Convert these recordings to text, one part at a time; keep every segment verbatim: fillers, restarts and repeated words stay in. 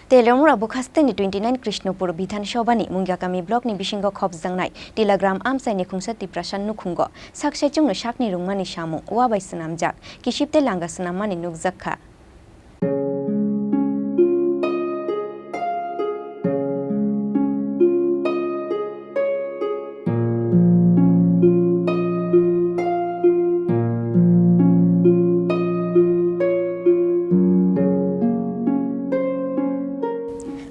Telemura Bukhasteni twenty nine Krishnopur Bidhan Sabhani Mungyakami blockni bisingo khopjaknai Tilagram amchaini khungsa Tiprasa nukhungo sak saichungno sakni rwngmani samung uabai swnamjak, kisip tei langa swnammani nukjak kha.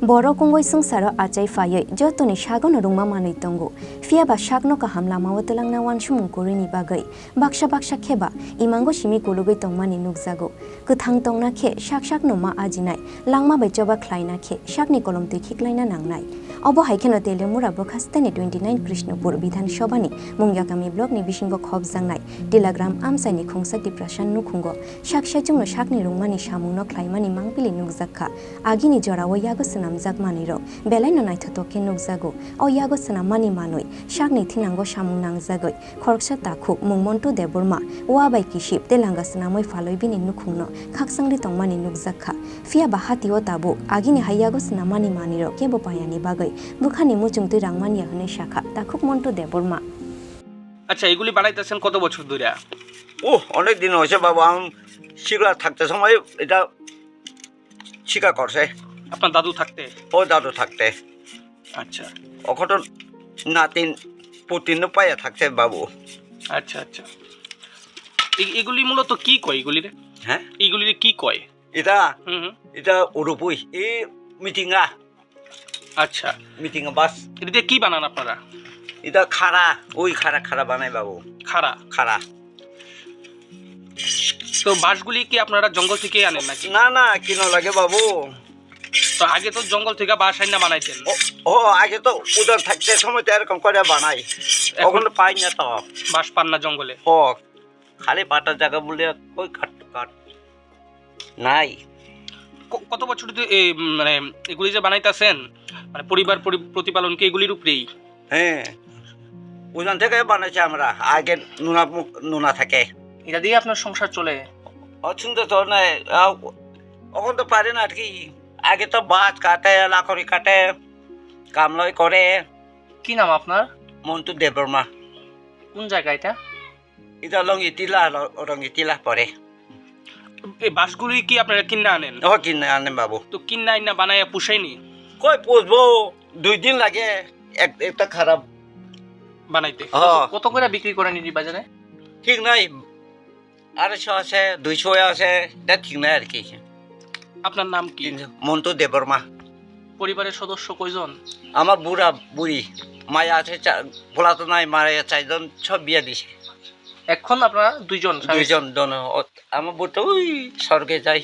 Borok wngwi swngcharo achai phaiwi jotoni sagono rwngma manwi tongo. Phiya ba sakno kaham lamao twlangna uansukmung kwrwini bagwi baksa baksa khe ba imango simi kulugwi tongmani nukjago. Kwthang tongna khe sak sakno ma ajinai, langma bai choba khlaina khe sakni kolom twi khiklaina nangnai. Obo hai kheno Telemura Bukhasteni twenty nine Krishnopur Bidhan Sabhani Mungyakami blockni bisingo khopjaknai Tilagram amchaini khungsa Tiprasa nukhungo sak saichungno sakni rwngmani samungno khlaimani mangpili nukjak kha. Agini jorao yago swnamjak manwirok belaino naithothok khe nukjago. O yago swnammani manwi sakni thinango samung nangjagwi khoroksa takhuk mung Montu Debbarma, uabai kisip tei langa swnamwi phalwi bini nukhungno khakchangri tongmani nukjak kha. Phiya ba hatio tabuk agini hai yago swnammani manwirok kebo paiyani bagwi bwkhani muchungtwi rang manya hwnwi sakha takhuk Montu Debbarma. আচ্ছা, এগুলি বানাইতেছেন কত বছর ধরে? ও, অনেক দিন হয়েছে বাবু, আমি শিকলা থাকতে সময় এটা শিকা করছে। আপনার দাদু থাকতে? ও দাদু থাকতে। আচ্ছা। অখন নাতিন পুতিন পাইয়া থাকছে বাবু। আচ্ছা, আচ্ছা। এ-, এগুলি মূলত কি কয় এগুলিরে? হ্যাঁ? এগুলিরে কি কয়? এটা? হুম, হুম। এটা উরুপুই। এই মিটিংগা। আচ্ছা। মিটিংগা বাস। এটা দিয়ে কি বানান আপনারা? এটা খাড়া, ওই খাড়া, খাড়া বানাই বাবু। খাড়া? খাড়া। তো বাঁশগুলি কি আপনারা জঙ্গল থেকে আনেন নাকি? না, না, কিনা লাগে বাবু। তো আগে তো জঙ্গল থেকে বাঁশ আইনা বানাইতেন। ও, ও, আগে তো উধার থাকতে সময় তো এরকম করে বানাই। এখন এখন তো পাই না তো। বাঁশ পান না জঙ্গলে? ও, খালি পাতার জায়গা বলে ওই কাট, কাট নাই। ক-, কত বছর ধরে এ, উম, মানে এগুলি যে বানাইতেছেন, মানে পরিবার পরি-, প্রতিপালন কি এগুলির উপরেই? হ্যাঁ, ওখান থেকে বানাইছি আমরা, আগে নোনা মুখ, নোনা থাকে। এটা দিয়ে আপনার সংসার চলে? অসুবিধা তো নাই, আ, এখন তো পারে না আর কি। আগে তো বাঁশ কাটে, লাকড়ি কাটে, কামলাই করে। কি নাম আপনার? মন্টু দেববর্মা। কোন জায়গা এটা? এটা লঙ্গিটিলা, ল-, লঙ্গিটিলা পরে। এই বাঁশগুলি কি আপনারা কিনে আনেন? ও, কিনে আনেন বাবু। তো কিনে আইনা বানাইয়া পুষায়নি? কই পুষবো? দুই দিন লাগে এক, একটা খারাপ বানাইতে। ও। কত, কত করে বিক্রি করেন এই বাজারে? ঠিক নাই, আড়াইশো আছে, দুইশো আছে, এটা ঠিক নাই আর কি। আপনার নাম কি? মন্টু দেববর্মা। পরিবারের সদস্য কয়জন? আমার বুড়া বুড়ি, মায়া আছে চা-, পোলা তো নাই, মারা গেছে চারজন, সব বিয়ে দিছে। এখন আপনারা দুইজন স্বামী দুইজন, জন, ও, আমার বউটা ওই স্বর্গে যায়।